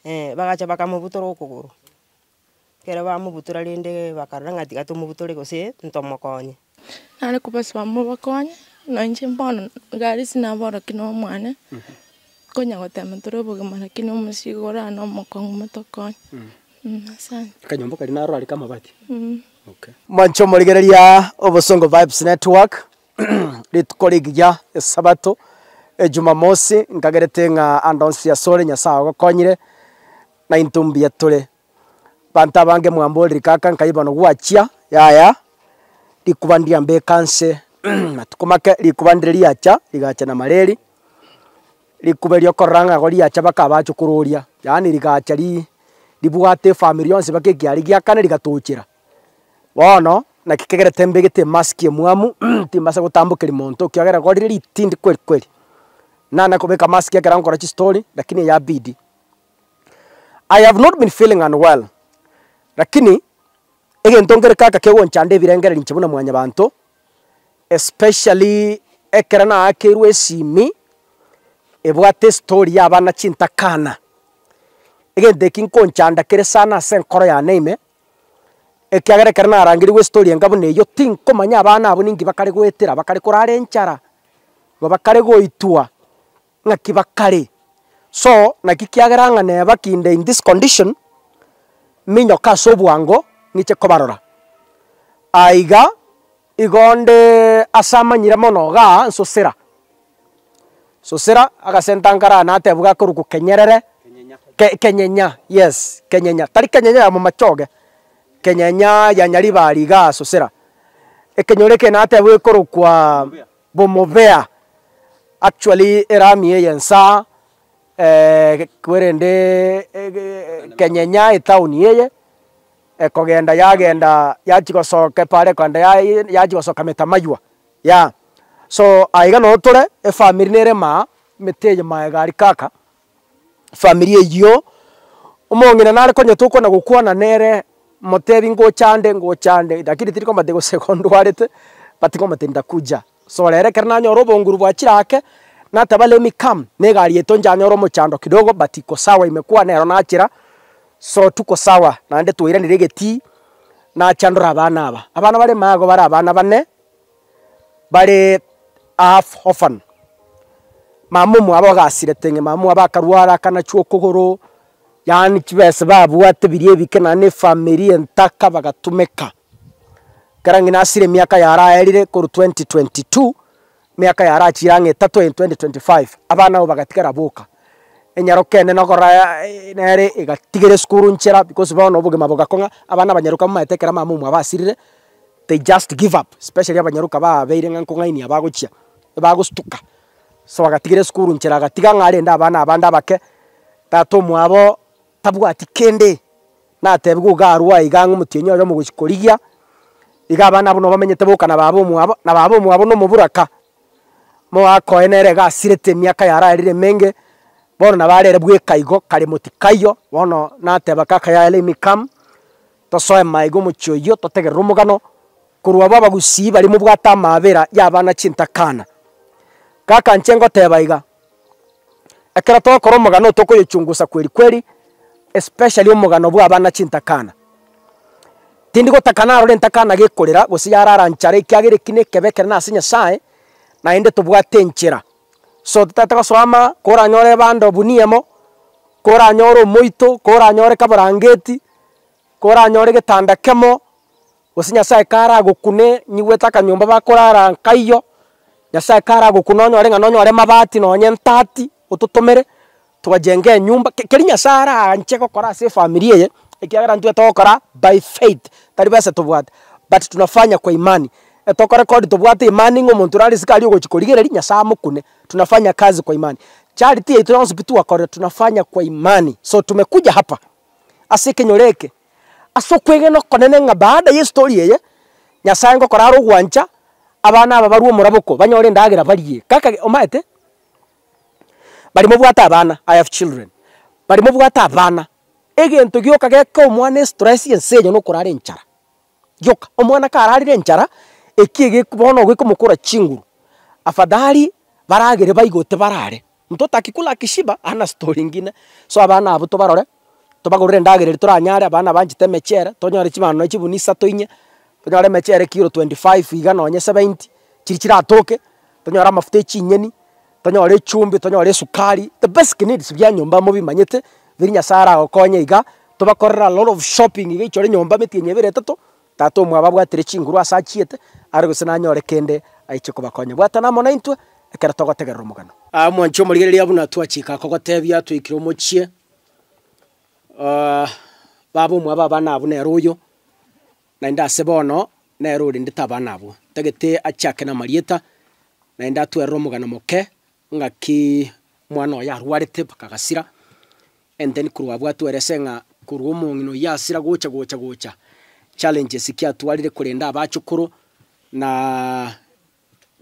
Bagacha bakamobutora okogoro, ekero bamobutora rende bakarora ng'a tiga tomobutore gose ntomokonye. Nare kobasaba mobakonye, na inche bono iga aria sinaborokia na omwane, nkonya gotema tore obogima lakini omosigo ore aa na omokong'u motokonye, asante. Akanyomba karia naro are kamabati? Okay. Mwanche omorigereria Obosongo Vibes Network, rituko rigiya, esabato, ejumamosi, nkagerete ng'a ande onsi asore Nyasae ogokonyire, na intwe mbuya tore. Abanto abange mwamborire kaka nkai bono gwachia, yaya, rikuba ndiambeka nse matuko make rikuba ndire riacha, rigacha na mareri, rikuba erio okorora ng'a igo riacha mpaka abachokoro oria, yaani rigacha ri ribwate efamiri yonsi mpaka ekiaria gia kane rigatochera. Bono, naki kegerete mbegete emask emwamu timbasa gotambokeria monto ekiagera igo rire ritindi kweri kweri. Nana kobeka mask ekero nkokora chistori, lakini eyabidi. I have not been feeling unwell, lakini egento nkere kaka kegonchanda ebirengererio inche buna mwanyabanto, especially ekero naakeirwe esimi, ebwate estori ya abana chintakana. Egento eki nkonchanda kere sana ase enkoro yane ime, ekiagera ekero narangerigwe estori enga buna eyio, tinkomanya abana abwo ninki bakare goetera, bakare korara enchara, igo bakare goitwa, ng'aki bakare. So, naki kiagera ng'a neba kinde in this condition, minyoke ase obwango, ng'iche kobarora. Aiga, igo onde ase amanyire mono igaa, nsosera, sosera agasenta nkare aa natebwa gakorokwa kenyerere, ke kenyenya yes, kenyenya, tari kenyenya ya momachoge, kenyenya ya nyaribari igaa sosera. Ekenyoro eke natebwa gekorokwa bomobea, actually erami eye nsa kwerende kenyenya etown eye, ekogenda yagenda yachia gosoka epara ekogenda yachia gosoka metamaywa yeah. So aiga noo tore, efamiri nere maa, emete eye maega aria kaka, efamiri eyio, omong'ina nare konya tokona gokwana nere, motebi ngochande ngochande, lakini tiri komotebia gose igo ndwarete, but nkomotebia ntakuja. So rero ekero nanyora obonguru bwachire ake, nateba let me come, na egari yaito nchanyora omochando kidogo but iko sawa imekuwa nero nachera, so tuko sawa, naende twairanire egetii, nacha ndore abana aba. Abana bare imago bare abana bane, bare half orphan. Mama omwabo agasirete ng'a mama omwabo akarwara akanachwa okogoro, yaani chibesa babwate biria ebike naende na efamiri entaka bagatumeka. Ekero ng'ina asire emiaka yaraerire korwa 2022, emiaka yarachire ang'e etato in 2025, abana abwo bagatigara boka. Enyaroka ende nokora nere egatigera esukuru nchera because bono obogima bogakong'a, abana abanyaroka bamaete ekero mama omwabo asirire, they just give up, especially abanyaroka babeire ng'a nkong'ainia bagochia, bagostuka. So agatigera esukuru nchera agatiga ng'a arende abana abande abake, tata omwabo tabwati kende. Natebiwe iga arwe aiga ang'e omotienyi oyomo gochia korigia, iga abana abwo nabo bamenyete boka na baba omwabo, na baba omwabo na omoburaka, mogaka oye nere iga asirete emiaka yaraerire emenge, bono nabo arere bweka igo kare moti kaiyo, bono nateba kaka yaya let me come, tosoe maiga omochie oyio totegerere omogano, korwa abwo abagusii baria mobwate amabera ya abana chintakana. Kaka inche ngoteba iga. Ekero togokora omogano oo tokoyochungusa kweri kweri, especially omogano bwa abana chintakana. Tindi gotaka narore entakana gekorera gose yarara nchara ekiagera eki na ekebe ekere nase Nyasaye, naende tobwate enchera. So totagete gosoa ama, koranyore ebando bunia emo, koranyore omoito, koranyore kaborangeti, koranyore getanda kemo. Gose Nyasae karagokune, nyigwete akanyomba bakorara nkaiyo, Nyasae karagokune onyore ng'a nonyore mabati nonye ntati, ototomere, twajenge enyomba, ke keria Nyasae aranche gokora ase efamiri eye, ekiagera intwe togokora by faith, tari besa tobwate, but tunafanya kwa imani. Etokorekodi tobwate imani ng'a omonto orare isiko aria ogochi korigereria, Nyasae amokune, tunafanya kazi kwa imani. Charity yaito yonsi pi twakorire, tunafanya kwa imani, so tumekuja hapa ase ekenyoro eke. Ase okwegena okonene ng'a baada y'estori eye, Nyasae ngokora are ogwancha, abana aba barue omoraboko, banyore endagera barie. Kaka omanyete, baria mobwate abana, I have children, baria mobwate abana, egento gioka geke omwana estress ense eye nokorara enchara, gioka. Omwana kararire enchara, eki egeko bono gekomokora chinguru, afadhali baragere baigote barare. Mtoto akikula akishiba hana story ingine. So abana abwo tobarore, tobagorere endagera eria toranyare, abana banchete emechere, tonyore chibando nonye chibuni isato inye, tonyore emechere ekiro 25 iga nonye 70, chiri chiratoke, tonyore amafuta ya chinyeni, tonyore echumbi, tonyore esukari, the basic needs bia nyomba mobimanyete, biri Nyasaye aragokonye iga, tobakorere a lot of shopping iga eichore nyomba emetienyi ebere etato, tata omwabo abwatire chinguru ase achiete, are gose nanyore kende aiche kobakonya. Bwatana amo naintwe, ekero togotegerera omogano. Mwanche omorigereria buna twachika kogotebia twaikire omochie, baba omwabo abana abwo nere oyo, naende ase bono, nere orendete abana abwo. Ntagete achake na amarieta, naende atwerere omogano moke, ng'akiii omwana oye arwarete mpaka agasira, and then korwa abwo atwerese ng'a korwa omong'ina oyio asira gocha gocha gocha, challenges ki atwarire korenda abachokoro, naaa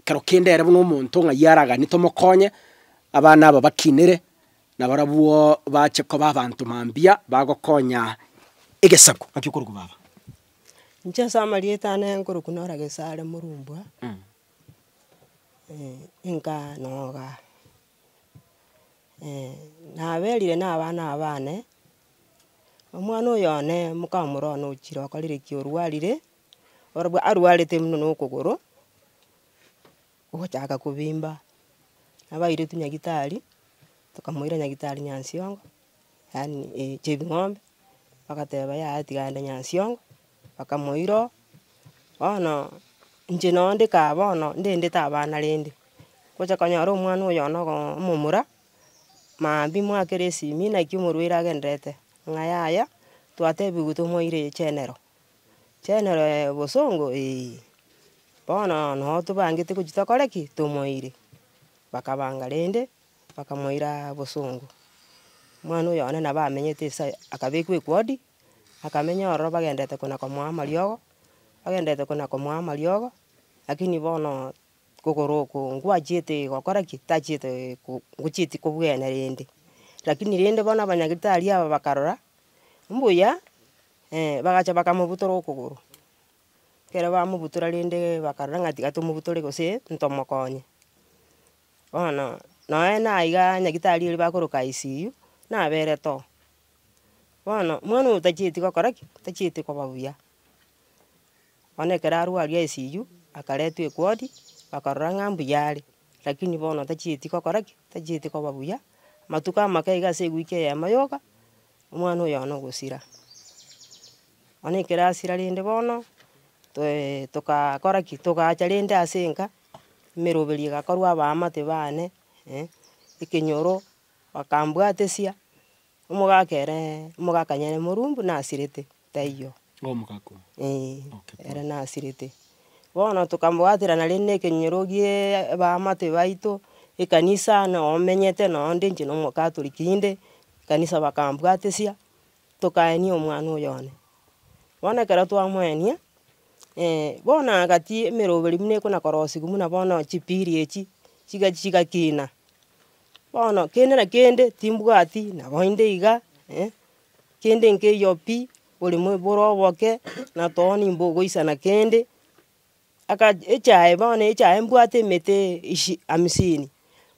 kero kende ere buna omonto ng'ai araganie tomokonye, abana aba bakinere, nabarabwooo bache koba abanto mambia bagokonya egesaku. Naki okorokwa baba? Inche ase amarieta ane nkorokwa Nora Gesare Morumbwa, enka nogaa, naberire na abana aba bane, omwana oyo one mokamura one ochire okorire ki orwarire, orobwo arwarete buna na okogoro, ogochaka kobimba, nabairetwe nyagetari, tokamoira nyagetari nyansiongo, yaani chebing'ombe, bagateba yaya tiga aende nyansiongo, bakamoira oo, bono, inche nonde kaa bono ndendete abana rende, ngocha konyora omwana oyo one ogoo omomura, maambia moakere esimi naki omorwaire agendererete, ng'a yaya, twatebiwe tomoire general. General bosongo eh, bono noo tobangete gochia tokore ki? Tomoire. Bakabanga rende, bakamoira bosongo. Omwana oyo one nabo amenyete ase akabekwa eward, akamenya ororo bagenderete kona komoa amariogo, bagenderete kona komoa amariogo, lakini bono kogoro oko ngwachiete gokora ki? Tachiete ko ngochieti kobwena rende. Lakini rende bono abanyagitari aba bakarora, mbuya bagacha bakamobutora okogoro, ekero bamobutora rende bakarora ng'a tiga tomobutore gose ntomokonye. Bono, nonye na aiga nyagetari eria bakoroka ICU, naberete oo. Bono, mwana oyo tachieti gokora ki? Tachieti koba buya. Bono ekero arwaria ICU, akaretwa eward, bakarora ng'a mbuya are, lakini bono tachieti gokora ki? Tachieti koba buya, amatuko amake iga ase ewiki eyemo yoka, omwana oyo one ogosira. Bono ekero asira rende bono, toe tokakora ki? Togacha rende ase enka, emeroberi egakorwa abaamate bane, ekenyoro, bakambwatesia, omogaka ereee omogaka nyene morumbu nasirete, taiyo. Omogaka oyo? Eeh, Okay, pole. ere nasirete. Bono tokambwaterana rende na ekenyoro giaaaa abaamate baito, ekanisa noo menyete nonde inche na omocatholic inde, ekanisa bakambwatesia, tokaenia omwana oyo one. Bono ekero twamoenia, bono agati emeroberi buna ekona korosiwa buna bono chipiri echi, chiga chigakina, bono kende na kende timbwati nabo inde iga, kende nkeiyo pi, oboremo bore oboke, na tooni mbogoisana kende, aka echae bono echae mbwate emete ishi hamsini,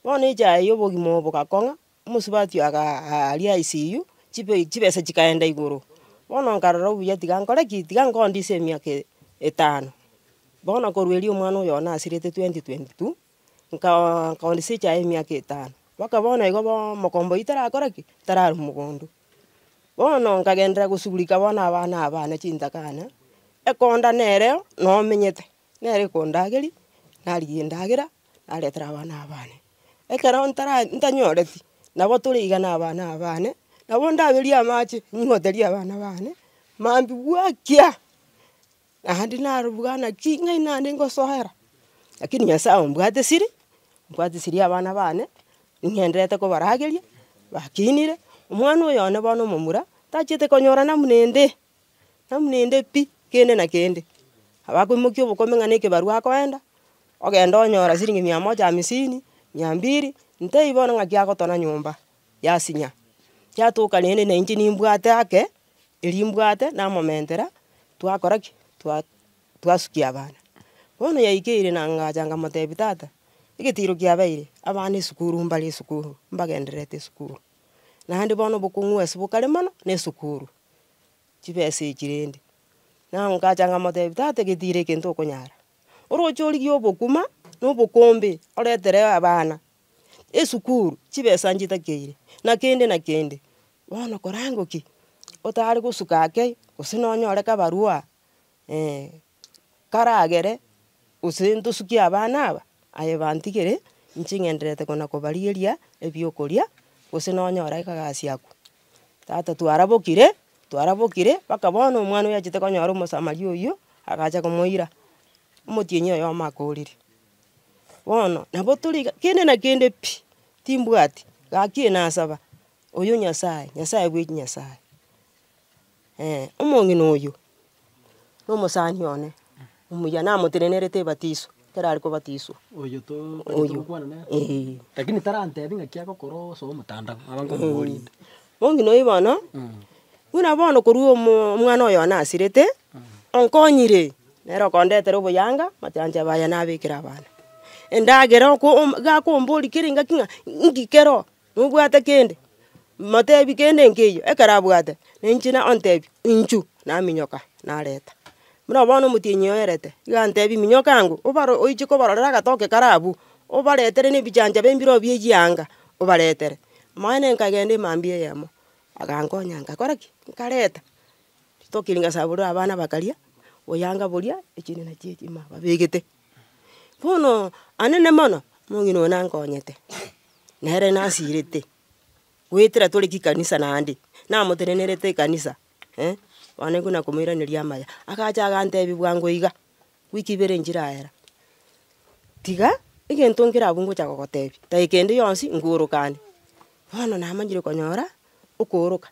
bono echae ya obogima obo bogakong'a, omosubati oyo agaa aria ICU, chibe chibesa chikaenda igoro. Bono nkarora obuya tiga nkore ki? Tiga nkondise emiaka etano. Bono korwa erio omwana oyo one asirete 2022, nkaaa nkaondisa echae emiaka etano, mpaka bono igo booo omokombe oywo tarakora ki? Tararwa mogondo. Bono nkagenderera gosugurika bono abana aba bane chintakana, ekonda nereo, nomenyete, nere ekondageria, narigia endagera, naretera abana aba bane. Ekero ntara ntanyoreti, nabo tore iga na abana aba bane, nabo ndaberie amache, nyimoterie abana bane, mambia bwakia, naende narubuga naki ng'ai naende ngosoera, lakini nyasaye ombwatesiri, ombwatesirie abana bane, ning'endererete kobarageria, bakinire, omwana oyo one bono omomura, tachiete konyora namna ende, namna ende pi, kende na kende. Nabo akoimokia obokome ng'a na ekebarua akoenda, ogenda onyora siringi mia moja hamsini, mia mbili, ntebia bono ng'aki agotona nyomba, yasinya. Yatoka rende na inche nimbwate ake, eria mbwate namomentera, twakora ki? Twa twasukia abana. Bono yaikeire na ngacha nkamotebia tata. Egetiro kiabeire, abana esukuru mbare esukuru, mbagendererete esukuru. Naende bono obokong'u ase bokare mono, na esukuru, chibesa echi rende. Na nkacha nkamotebia tata egetiro eke ntokonyara, oroche origie obokima, na obokombe oretere abana, esukuru chibesa nchitakeire, na kende na kende. Bono korangoki, otare gosuka ake, gose nonyore kabarua karagere gose ntosukie abana aba, aye bantigere, inche ng'endererete kona kobarigeria ebiokoria, gose nonyora ekagasi akwo. Tata twarabokire, twarabokire mpaka bono omwana oyo achete konyora omosamaria oywo, agacha komoira, omotienyi oyomo akorire. Bono, nabo tore iga kende na kende pi, timbwati, gaki nasaba, oyo nyasaye, nyasaye bwa echinyasaye omong'ina oyo, na omosani one, omuya namotenenerete ebatiso, ekero are kobatiswa. Oyo too Oyo, togokwana nere? eh. Lakini tarantebi ng'aki agokora osoa omotandao, nabo nkomoboria inde. Mong'ina oywo bono, buna bono korwa omo omwana oyo one asirete, onkonyire, nere okondetera oboyanga, amachanchabe aya nabekera abana. Endagera oko om gakomboria kera engaki ng'a nki kero, nobwate kende, motebi kende nkeiyo, ekero abwate, na inche na ontebia inchuo, naminyoka nareta. Buna bono omotienyi oerete, iga antebi minyoka ango, obaro oiche kobarorera agatoke kare abwo, obaretere na ebichanchabe mbiro bia echianga, obaretere. Maene nkagenda emambia eyemo, agankonya nkakora ki? Nkareta, ritoke eri ngasabora abana bakaria, boyanga boria, echinde nachio echi ime babegete. Bono anene mono, omong'ina oyo nankonyete, nere nasirete, goetera tore chikanisa naende, namotenenerete ekanisa eh, bono ekona komoiraneria amaya. Agacha agantebia bwango iga, wiki ibere nchiraera, tiga egento nkere abwo ngocha gogotebia, dageka ende yonsi nkoorokande. Bono namanyire konyora, okooroka,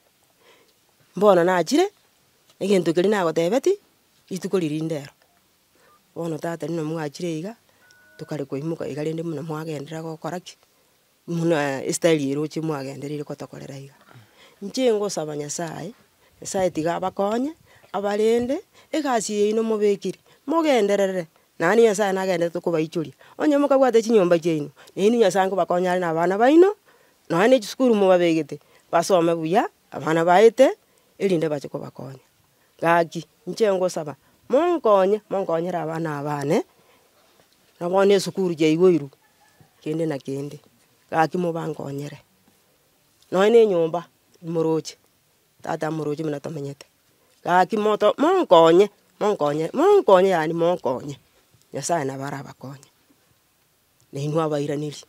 mbono nachire, egento keria nagotebetie, rituko riria ndero. Bono tata buna mwachire iga, tokare koimoka iga rende buna mwagenderera gokora ki, buna estyle eroche mwagendereire gotokorera iga. Inche ngosaba nyasaye, nyasaye tiga abakonye, abarende, egasi yaino mobekire, mogenderere, naende nyasaye nagendererete kobaichoria. Onye mokabwate chinyomba chiaino, nainwe nyasaye nkobakonya are na abana baino, nonye na echisukuru mobabegete, basome buya, abana baete, erinde bache kobakonya. Gaki, inche ngosaba, monkonye, monkonyere abana aba bane, na bono esukuru yaigoirwe, kende na kende, gaki mobankonyere. Nonye na enyomba, moroche, tata moroche buna tomenyete, gaki moto monkonye, monkonye monkonye yaani monkonye, nyasaye nabo arabakonye, na inwe abairanerie,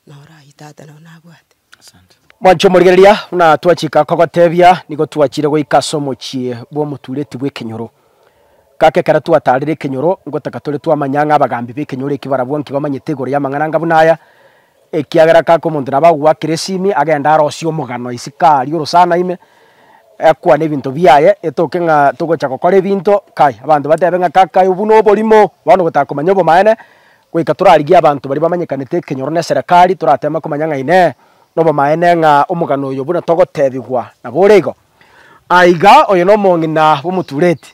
noro aywo tata nabo nabwate. Asante. Mwanche omorigereria, buna twachika kogotebia, nigo twachire goika ase omochie bw'omotureti bw'ekenyoro. Gaki ekero twatarire ekenyoro, ngotaka tore twamanya ng'a abagambi b'ekenyoro eki barabwo nki bamanyete igoro y'amang'ana anga buna aya, ekiagera kaka omonto nabo agogoakera esimi, agende arosie omogano isiko aria orosana ime, akwane ebinto biaye, etoke ng'a togocha gokora ebinto, kai abanto batebe ng'a kaka obwo na oborimo, bono gotaka komanya obomaene, goika torarigie abanto baria bamanyekanete ekenyoro na eserekari, torateme komanya ng'a inee, nobomaene ng'a omogano oyo buna togotebiwa nabo ore igo. Aiga oyo na omong'ina bw'omotureti,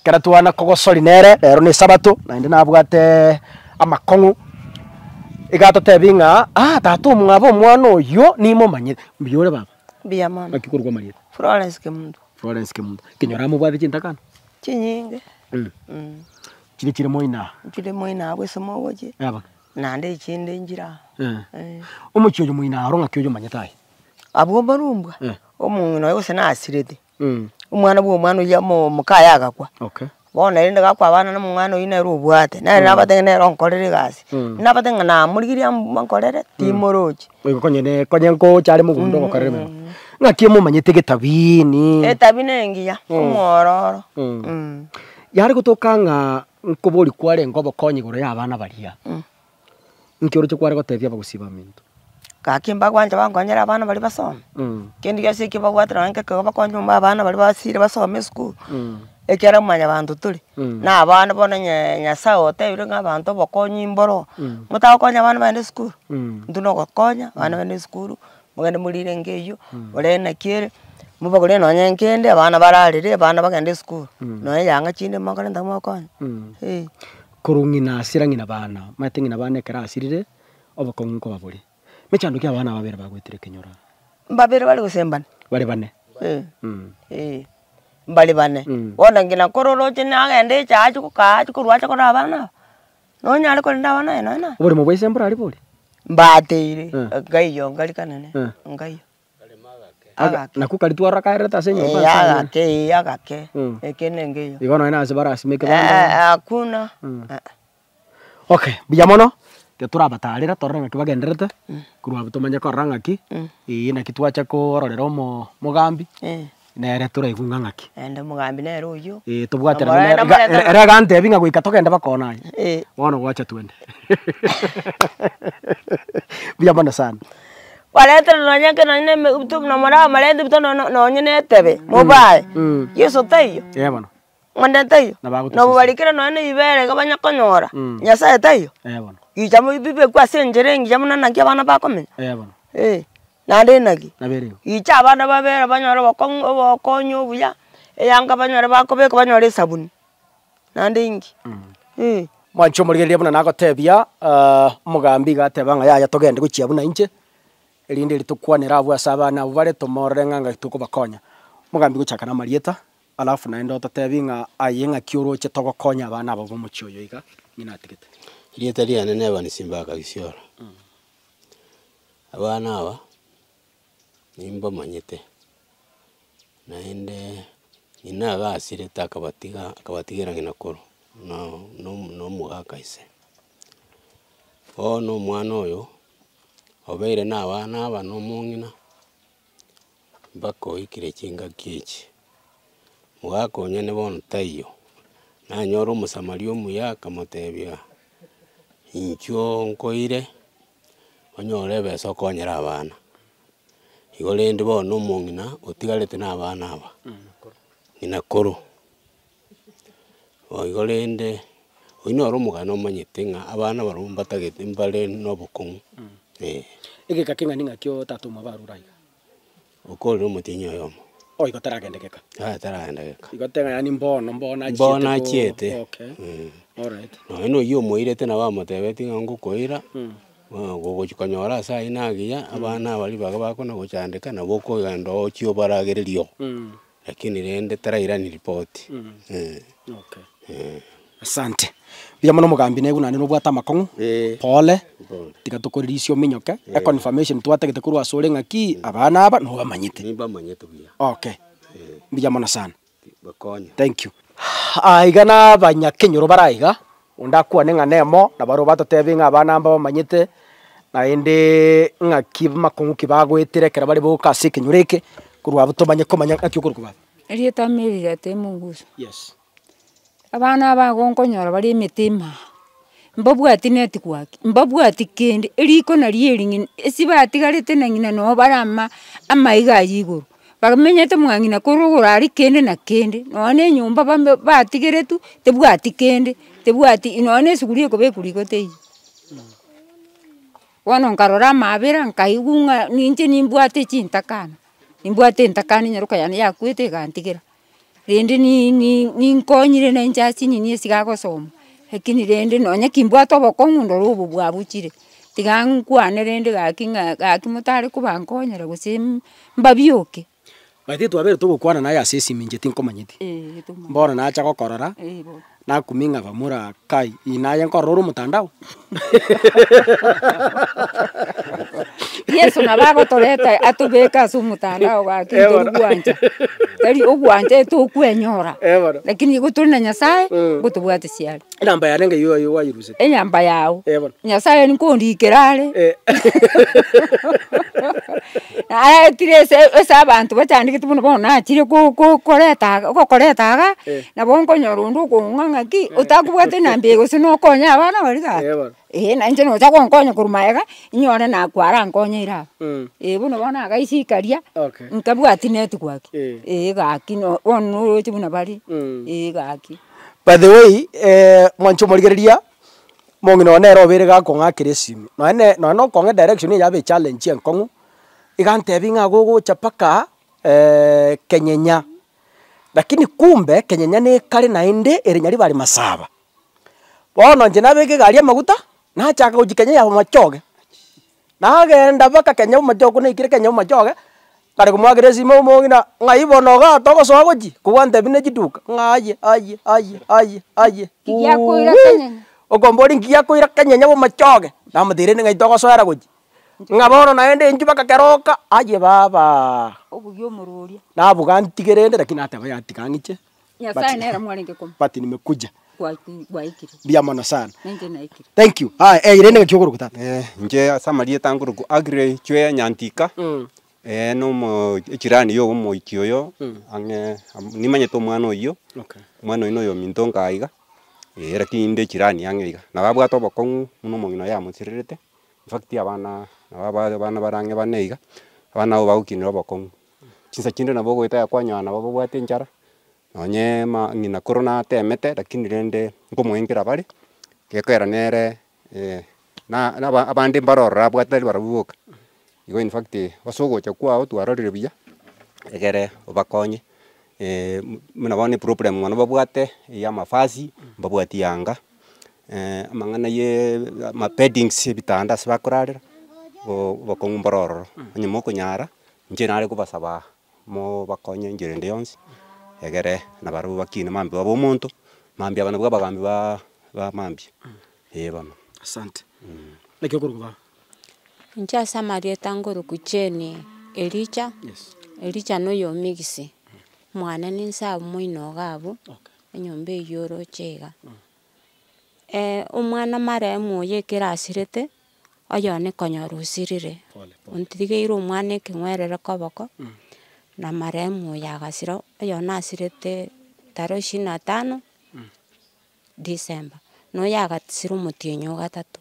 ekero twana kogosori nere, rero na esabato, naende nabwate amakong'u, iga atotebi ng'a ah tata omwabo omwana oywo nimomanyete, mbuya ore baba? Mbuya mono. Naki korwa amarieta? Florence Kemunto. Florence Kemunto, ekenyoro amobwate chintakana? Chinyinge. Chiria chire moino aa. Chire moino aa bwese mogochia, Yaba. naende echinde nchire aa. Eh. Omochie oyo moino aro ng'aki oyomanyete aye? Abwo mborumbwa, omong'ina oyo gose nasirete, omwana bwa omwana oyio omo mokaye agakwa. Okay. Bono rende gakwa abana na omwana oyio nere obwate, nere nabate ng'a nere onkorere egasi, nabate ng'a namorigeria am ankorere, timorochi. Oyo konye ne konye nkocha are mogondo ogokorera emeremo. Ng'aki omomanyete getabiini. Etabi na engiya, omwororo. Yare gotoka ng'a nkoboria kwarenge obokonyi igoro ya abana baria, nki oroche kware gotebia abagusii baminto? Gaki mbagwancha bankonyere abana baria basome, kende gionsi ekio babwate nonye nkekego bakonye omwa abana baria basire basome esukuru, ekiagera mwanyabanto tore, na abana bono onye nyasaye otebire ng'a abanto obokonyi mboro, motagokonya abana bagende esukuru, intwe nogokonya abana bagende esukuru, mogende morire enka eywo, orebe naki ere, mobagorere nonye nkende abana bararere, abana bagende esukuru, nonye yanga chinde mokorenta mokonye, eh. Korwa ng'ina asira ng'ina bana, omanyete ng'ina bana ekero asirire, obokong'u nkoba bore. Mechando ki abana babere bagoetera ekenyoro aa? Mbabere bare gose mbane? Bare bane. Eh, eh, mbare bane. Bono ng'ina koro oroche nagende echae achie gokaa achie korwa ache korora abana aba, nonyare korenda abana aye nonye naye. Oboremo bwa ise mborari bori? Mbateire, nkaiyo nkari kanene, nkaiyo. Aga nakwo karia twarora kaererete ase enyomba Eh, ase aria. agake eh, agake, ekende nkeiyo. Igo nonye nase barasimeke bande. Hakuna. Okay, mbuya mono, tiga torabatarera torore ng'aki bagendererete, korwa abwo tomanye korora ng'aki, eeh naki twacha koororera omo omogambi, nere toraigwe ng'a ng'aki. Naende omogambi nere oyio. Eeh tobwaterane nere iga ere ere agantebi ng'a goika togende bakona aye, bono gwacha twende. Mbuya mono sana. Baretire nonye nke nonye na eme buna moramarente buta nonye nonye na etebe, mobae, Yeso taiyo, Eh bono. onde taiyo, Nabo agotosesenia. nabo barikire nonye na ribere iga banya konyora, Nyasaye taiyo, Eh bono. gicha mo bibekwe ase enchera engiya buna naki abana bakomenya, Eh bono. eh, naende naki, Nabo ere igo. gicha abana babere banyore obokong'u obokonyi obuya, eyanga banyore bakobeka banyore esabuni, naende inki, eh. Mwanche omorigereria buna nagotebia, omogambi iga ateba ng'a yaya togende gochia buna inche, erinde eri tokwanere abwo ase abana abwo bare tomorore ng'a ng'aki tokobakonya. Omogambi gochaka na amarieta, alafu naende ototebi ng'a aye ng'aki oroche togokonya abana aba bomochie oyo iga, ng'ina atigete. Erieta riane na Evans Simbaka Gisiora. Abana aba, nimbamanyete, naende ng'ina agasirete akabatiga akabatigera ng'ina koro na na omogaka ise. Bono omwana oyo, obeire na abana aba na omong'ina, mpaka oikire chingaki echi. Mogaka onyene bono taiyo, nanyora omosamaria omuya akamotebia, inchuo nkoire. onyore ebesa okonyere abana. Igo rende bono omong'ina otigarete na abana aba, ng'ina koro. Igo rende, oyio noro omogano omanyete ng'a abana barobwo mbatagete mbare na obokong'u eh. Egeka keng'ani ng'aki oo tata omwabo arure aiga? Okorire omotienyi oyomo. Oh igo taragenda geka? Yaya taragenda geka. Igo teba yaani mbono mbono achiete Mbono achiete. Okay, alright. Nonya na oyio omoirete nabo amotebetie ng'a ngokoira, gogochia konyora ase ayio na agiya, abana aba ribaga bakona gochandeka nabo okogenda ochie obaragererie oo. Lakini rende tarairani ripoti, eh. Okay. Asante. Mbuya mono omogambi naigwe naende nobwate amakong'u, pole, tiga tokorerisia ominyoke, econfirmation twatagete korwa asore ng'aki, abana aba nobamanyete. Nimbamanyete buya. Okay, mbuya mono sana. Bakonye. Thank you. Aiga na abanyakenyoro bare aiga, onde akwane ng'a nemo, nabarobwo batotebie ng'a abana aba mbamanyete, naende ng'aki makong'u ki bagoetera ekero bare boka ase ekenyoro eke, korwa abwo tomanye komanya ng'aki okorokwa baba. Erieta Mary Ratemo Onguso. Yes. Abana aba igo nkonyora bare emete ime aa, mbabwati network, mbabwati kende, eriko nario ering'ina, ase batigarete na ng'ina noo bare ama amaiga aywo igoro, bamenyete mwa ng'ina korwa igoro aria kende na kende, nonye na enyomba bame batigeretwe, tebwati kende, tebwati nonye na esuguri ekobekwa riko teiyo. Bono nkarora amabera nkaigwa ng'a ninche nimbwate chintakana, nimbwate entakana enyaroka yane yakwete egantigera. Rende ni- ni- ninkonyire na inche ase nini ase gagosoma, lakini rende nonye kimbwate obokong'u ndore obo bwabuchire, tiga nkwane rende gaki ng'a gaki motare kobankonyera gose mbabioke. By the way twabeire togokwana naye ase esimi inche tinkomanyeti, Eeh tomanyeti. mbono nacha gokorora, Eeh bono. nakumia ng'a bamura kai, ii naye nkorora ore omotandao. Yeso nabo agotoreta atobeke ase omotandao gaki Eh bono. tori gwancha, tari ogwancha etokwenyora, Eh bono. lakini igo tore na Nyasaye, ngotobwate chiare. Enamba yane ng'ai oyo wayeruseti? Enyamba yao, Eh bono. Nyasaye nkondikera are. Eh. Aetire ase ase abanto bachandegete buna bono nachire ko- ko- koreta iga ogokoreta iga, Eh. nabo nkonyora onde okong'a ng'aki, otakobwata enamba eye gose nokonya abana baria gaki. Eh bono. Eeh na inche nocha gonkonya korwa magega, inyore nakwara nkonyeire aba. Eh bono bono agaisia ikaria, Okay. nkabwati network, Eh. eh gaki no bono noroche buna bare, eh gaki. By the way, mwanche omorigereria, omong'ina one nere obeire gakong'akera esimi, nonye ne nonye na okong'a edirection eye yabe echallenge enkong'u, iga antebia ng'a gogocha mpaka kenyenya, lakini kumbe kenyenya nekare naende ere nyaribari masaba. Bono inche nabeka egari amaguta, nachaka gochia kenya ya bomachoge, nagenda mpaka kenya bomachoge naikire kenya bomachoge, kare komwakera esime omong'ina ng'ai bono igaa togosoa gochia, kobwantebia ne chiduka, ng'a aye aye aye aye aye Kigiakoira wuuwi, kenyenya. okomboria nki giakoira kenyenya bomachoge, namotebirie rende ng'ai togosoera gochia, ng'a bono naende inchuo mpaka keroka, aye babaaa. Obuya omororia. Nabuga ntige rende lakini nateba yaya tiga ng'iche. Nyasaye nere mwarenge komo. But nimekuja. Gwaikire. Mbuya mono sana. Ninche naikire. Thank you. Aya, eh, rende ng'aki okorokwa tata? Eh, inche ase amarieta nkorokwa Aggrey Chweya Nyantika, na omo echirani ya omoichi oyo, ang'e nimanyete omwana oyio, Okay. omwana oyio na oyominto nkaa iga, eh lakini inde echirani ang'e iga. Nabo abwate obokong'u buna omong'ina oye amosirerete, in fact abana nabo abare abana bare ang'e bane iga, abana abwo bagokinera obokong'u. Chinsa chinde nabo ogoeta kwanyora nabo babwate enchara, nonye ma ng'ina koro natemete lakini rende nkomoengera bare, gekogera nere na naba abande mbare ororo abwate tari barabwo boka. Igo in fact ase ogocha kwago twarorire buya, egere obakonye buna bono eproblem mono babwate ya amafasi, mbabwati yanga, amang'ana yeee amabeddings ebitanda ase bakorarera, obokong'u mboro ororo, onye mokonyara. Inche nare kobasaba mobakonye enchera ende yonsi, egere nabarabwo bakine mambia babe omonto, mambia aba nabwo abagambi baa ba mambia, eh bono. Asante. Naki okorokwa baba? Inche ase amarieta ngorokwa Jane Elija, Yes. Elija na oyomigisi, mwane ninse abwo moino iga abwo, Okay. enyomba eywo oroche iga. Omwana marehemu oyo ekero asirete, Oyone konyora osirire, ontigeire omwana ekeng'werere koboko, na marehemu oyo agasira, oyone asirete tarehe ishirini na tano, December, na oyo agasira omotienyi o gatato.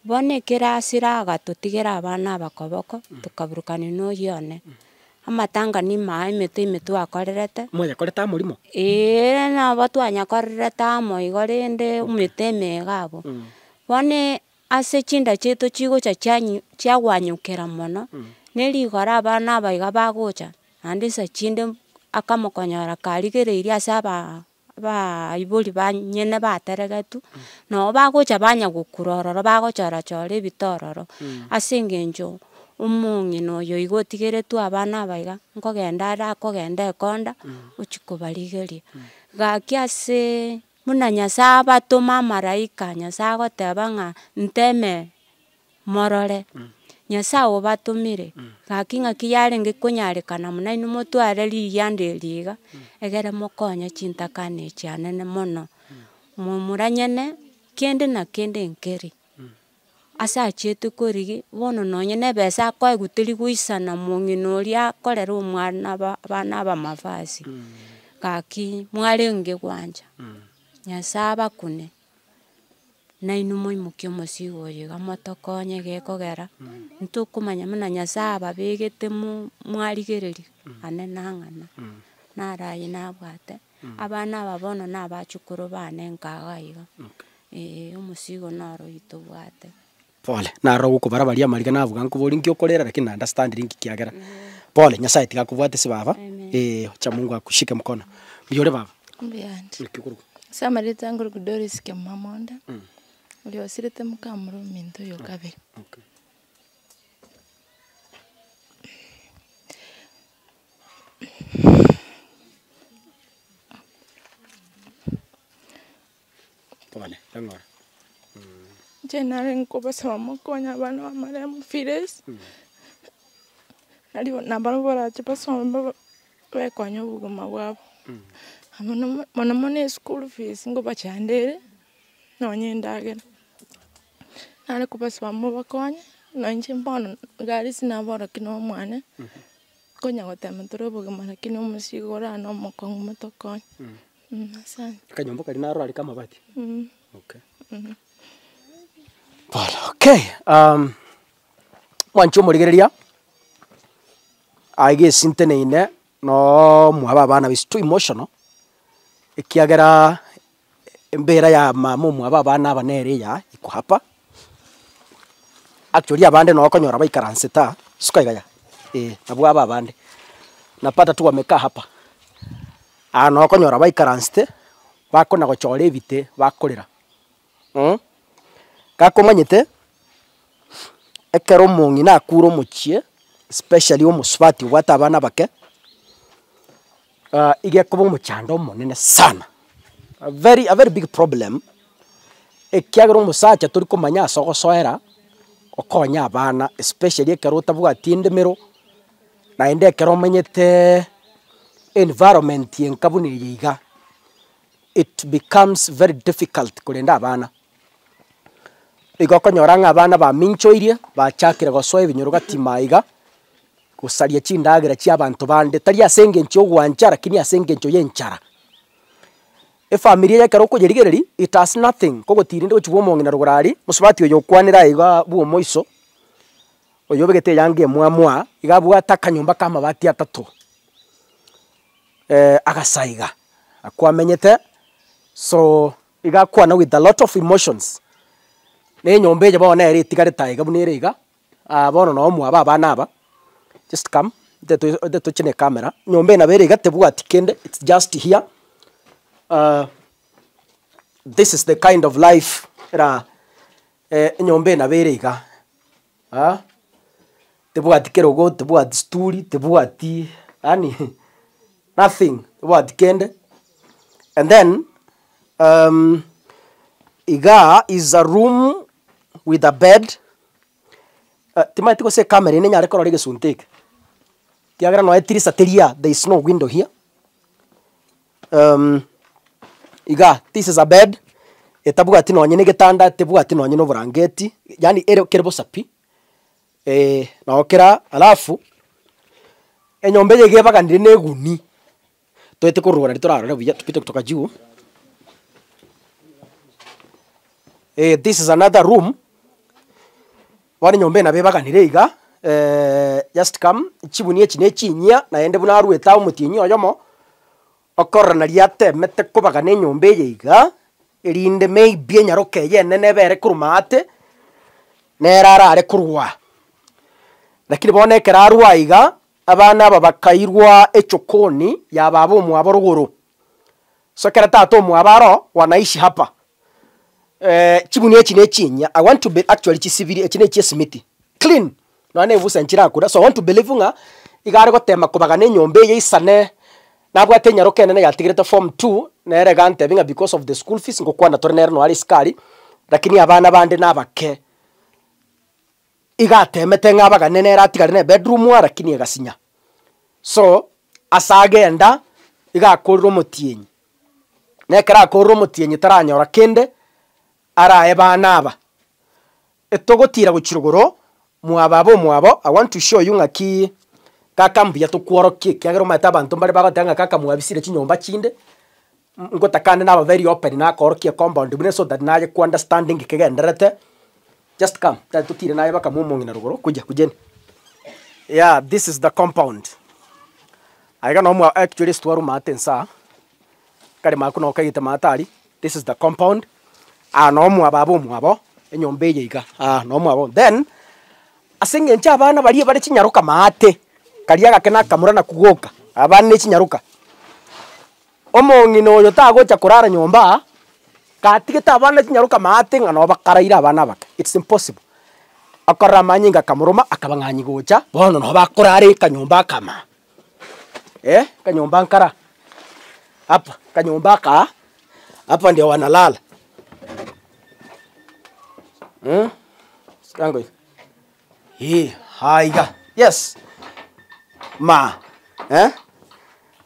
Bono ekero asira agatotigera abana aba koboko, tokaburukania na oyio one, amatanga nimaa emete ime twakorerete. Mwayakorete amo rimo? Eeh nabo twanyakorerete amo igo rende emete ime iga abwo. Bono Ase chinda chiaito chigocha chianyi chiagwanyokera mono, ne rigoro abana aba iga bagocha, naende nsa chinde akamokonyora karigereirie ase abaa abaibori banyene bateregetwe, nabo bagocha banya gokura ororo bagochora chora ebite ororo, ase eng'encho omong'ina oyo iga otigeretwe abana aba iga, nkogenda are akogenda ekonda, ochia kobarigeria. Gaki aseee. Buna Nyasae abatoma amaraika, Nyasae agoteba ng'a nteme morore, Nyasae obatomire, gaki ng'aki yarenge konyarekana buna inwe motware rigianda eri iga, egere mokonye chintakana echi anene mono, momura nyene, kende na kende nkeri. Ase achiete korigia, bono nonye na ebesa akoegwa teri goisana mong'ina oria akorera omwana ba abana abamafasi, gaki mwarenge gwancha, Nyasaye abakune, nainwe moimokie omosigo oyo iga motokonye gekogera, ntokomanya buna Nyasaye ababegete mo mwarigereria ane nang'ana, naro aywo nabwate, abana aba bono na abachukuru bane nkaga iga. Eeh omosigo noro oywo tobwate. Pole, naro ogokobara baria amariga nabuga nkobori nki okorera lakini na understandiri nki kiagera. Pole, Nyasaye tiga akobwate ase baba, eh wacha Mungu akushike mkono. Mbuya ore baba? Mbuyande. Naki okorokwa? Ase amarieta nkorokwa Doris Kemamonda, oria osirete mokamura ominto oyo kabere. Okay. Pole, tang'ora. Inche nare nkobasaba mokonye abana ba marehemu Phyllis, nario nabarabwo barache basome baba bekonye obogima bwabo. Mono mono mono eschool fees ngobachandere, nonye endagera. Nare kobasaba mobakonye, na inche bono iga ase naborokia na omwane. Konya gotema tore obogima lakini omosigo ore aa na omokong'u motokonye, asante. Akanyomba karia naro are kamabati? Okay. Bono okay, mwanche omorigereria, aiga esinteneine nooo mwaba abana is too emotional, ekiagera embera ya mama omwabo abana aba nere eya iko hapa, actually abande noo okonyora baikaransete aa, suka iga yaya, eh nabwo aba abande, napata tu wamekaa hapa, aa noo okonyora baikaransete, bakona gochora ebite bakorera. Gakomanyete, ekero omong'ina akure omochie, especially omosubati obwate abana abake, iga ekoba omochando omonene sana, a very a very big problem, ekiagera omosacha tori komanya ase ogosoera, okonye abana especially ekero otabwati endemero, naende ekero omenyeteee environment enka buna eye iga, it becomes very difficult korenda abana. Igo okonyora ng'a abana baminchoirie, bachakire gosoa ebinyoro gati ime aiga, gosaria chindagera chia abanto bande, tari ase eng'encho ya ogwancha lakini ase eng'encho ya enchara. Efamiri eye ekero okoyerigereria, it has nothing, kogotiira inde gochia bwa omong'ina rogoro aria, mosubati oyo okwanire aiga bwa omoiso, oyo obegete eyanga emwamu aa, iga abwate akanyomba ka amabati atato, agasaiga, akwo amenyete, so iga akwana with a lot of emotions, na enyomba eye bono nere etigarete aiga buna ere iga, bono noo mwabo abana aba, just come, ntete toche na ecamera, enyomba eye nabo ere iga tebwati kende, it's just here, this is the kind of life era enyomba eye nabo ere iga. Tebwati kerogo, tebwati stuli, tebwati yaani nothing, tebwati kende. And then igaa is a room with a bed, timanyeti gose ecamera eye nenyare korora egesunte eke, ekiagera nonye etirisa teri aa, there is no window here. Igaa this is a bed, etabwati nonye na egetanda, tebwati nonye na oborangeti, yaani ere kere bosa pi, nabo kera alafu, enyomba eye iga ebaganire na eguni, toete korora naende torarore buya tupite kutoka juu, this is another room, bono enyomba eye nabo ebaganire iga, just come, chibuni echi na echinyia, naende buna arwete aa omotienyi oyomo, okorora naria atemete kobagana enyomba eye iga, erinde maybe enyaroka eye enene ebe ere korwa maate, nere arare korwa. Lakini bono ekero arwa iga, abana aba bakairwa echokoni ya baba omwabo rogoro. So ekero tata omwabo aroo, wanaishi hapa, chibuni echi na echinyia, I want to be actually chisibiri echi na echia esimiti, clean, nonya na ebusa nchirakure, so I want to believe ng'a iga are gotema kobagana enyomba eye isane, nabwate enyaroka enene yatigerete form two, nere iga antebia ng'a because of the school fees ngokwana tore nere noare isiko aria, lakini abana bande nabake. Iga atemete ng'a abagane nere atigare na ebedroom aa lakini egasinya. So, ase agenda, iga akorire omotienyi, na ekero akorire omotienyi taranyora kende, arae bana aba. Etogotira gochia rogoro, mwababa omwabo, I want to show you ng'aki kaka mbuya tokworokia ekiagera omanyete abanto mbare bagoteba ng'a kaka mwabisire chinyomba chinde, ngotaka ande naba very open nakoorokia ecompound buna so that naye ko understand nki kegendererete. Just come, tari totire naye bakamwa omong'ina rogoro, kuja kujeni. Yeah, this is the compound. Aiga noo mwa actually ase twarwa maate nsaa, kare maku noo kaigete maate aria, this is the compound, aa noo mwa baba omwabo, enyomba eye iga, aa noo mwabo. Then, ase eng'encho abana baria bare chinyaroka maate, karia agake na akamura nakwo goka, abana ne chinyaroka, omong'ina oyo tagocha korara nyomba aa, Gatigete abana chinyaroka maate ng'a nabo bakaraire abana abake, it's impossible. Akorora amanyinga akamoroma akabang'anyi gocha, bono nabo bakorara ekanyomba akama, eh, akanyomba nkara hapa, akanyomba aka hapa ndio wanalala sikango iga, eh, aiga, yes, ma eh.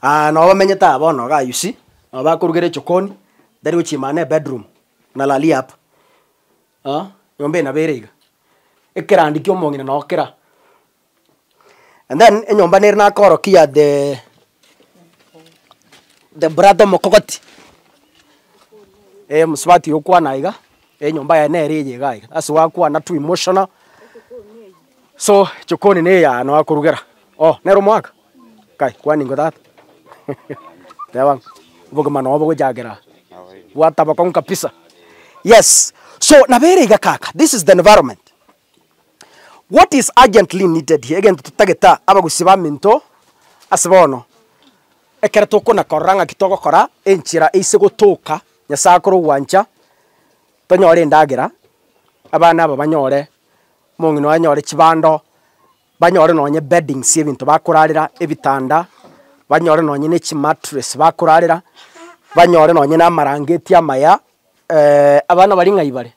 Aa nabo bamenyete aa bono igaa you see, nabo bakorugera echokoni, tari gochia ime aa na ebedroom, nalalia hapa, nyomba eye nabo ere iga, ekerandi kia omong'ina noo kera. And then enyomba nere nakorokia the the brother omokogoti, mosubati oyo okwana iga, enyomba yaye nere eye iga iga, ase gwakwana too emotional, so chokoni neye aa noo akorugera, oh nere omoaka. Kai, kwani ingo tata? Teba ng'a obogima nabo bogochakera aa, bwata bokong'u kabisa. Yes, so nabo ere iga kaka, this is the environment. What is urgently needed here, egento totagete aa abagusii baminto ase bono, ekero tokona korora ng'aki togokora, enchera eise gotoka, Nyasaye akore ogwancha. Tonyore endagera, abana aba banyore, omong'ina oye anyore chibando, banyore nonye beddings ebinto bakorarera, ebitanda, banyore nonye na echimattress bakorarera, banyore nonye na amarangeti amaya abana baria ng'ai bare?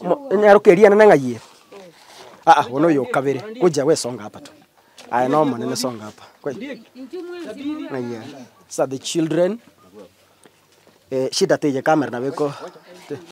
Mo enyaroka eria enene ng'ai ere? Aa bono oyo okabere, gocha gwesonga hapa tu, aye na omonene songa hapa, ng'ai ere? These are the children, shida teiyo ekamera nabo eko.